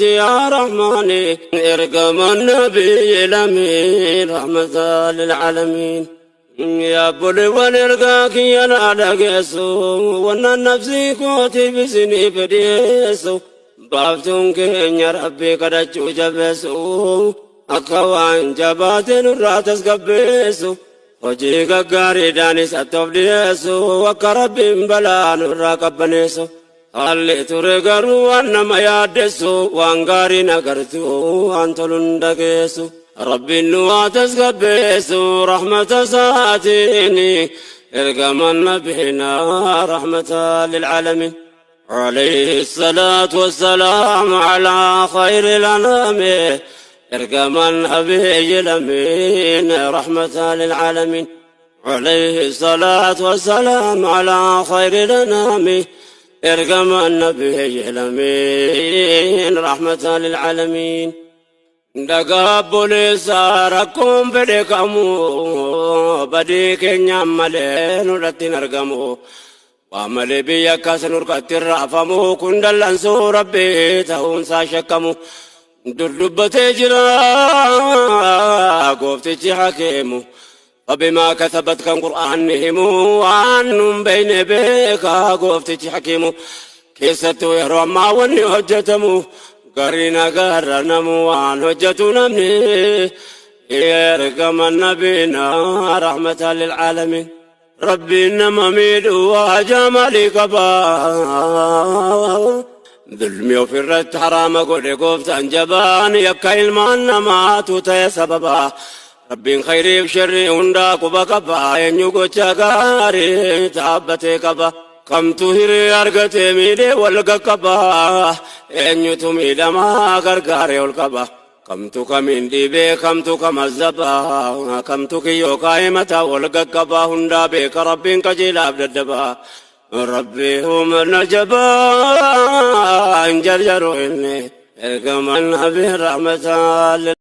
يا رحمن ارقم النبي الأمين رحمة للعالمين يا بولي ونرقاك يا نادقسو وانا نفسي كوتي بسني فديسو بافتون كين ربي كدچو جبسو أكوان جباتن راتس قبسو hojii gaggaariidhaanis attoof dhiyeessu akka Rabbiin balaa nurraa qabbaneessu. Haalli ture garuu waan nama yaaddessu, waan gaariin agartu, waan toluun dhageessu. Rabbiin nu haa tasgabbeessu rahmata isaatiin, ergaman nabiinaa rahmata lilcaalamiin. عليه الصلاة والسلام على خير الأنام، ارقم النبي الأمين رحمة للعالمين. عليه الصلاة والسلام على خير الأنام، ارقم النبي الأمين رحمة للعالمين. Dhagaa obboleessaa, rakkoon fedhe kamuu badii keenyaan malee nurratti hin argamu. Waa malee biyya akkas nurkatti raafamu kun dallansuu Rabbii ta'uunsaa shakkamu. Dur dubbatee jira gooftichi hakeemu. فبما كسبت kan qur'aanni himu, waan nun beeyne beekaa gooftichi hakiimu. Keessattuu yeroo ammaa wanni hojjetamu garii nagaarra namu waan hojjetu namni ergama nabiina rahmatan lilcaalamiin. Rabbiin nama miidhu haajaa maalii qaba? Dhulmi ofirratti haraama godhe gooftaan jabaan, yakka ilmaan namaatu ta'e sababa. Rabbiin khayriif sharrii hundaa quba qaba, eenyu gocha gaarii dhaabbatee qaba? Kamtu hiree argatee miidhee wal qaqqaba? Eenyutu miidhamaa gargaaree ol qaba? Kamtu kamiin dhiibee, kamtu kamazzaba, kamtu kiyyoo kaa'ee mataa wal qaqqaba? Hundaa beeka Rabbiin qajeelaaf daddaba. Rabbi humna jabaa hin jarjaru inni, ergaman nabi rahmataa.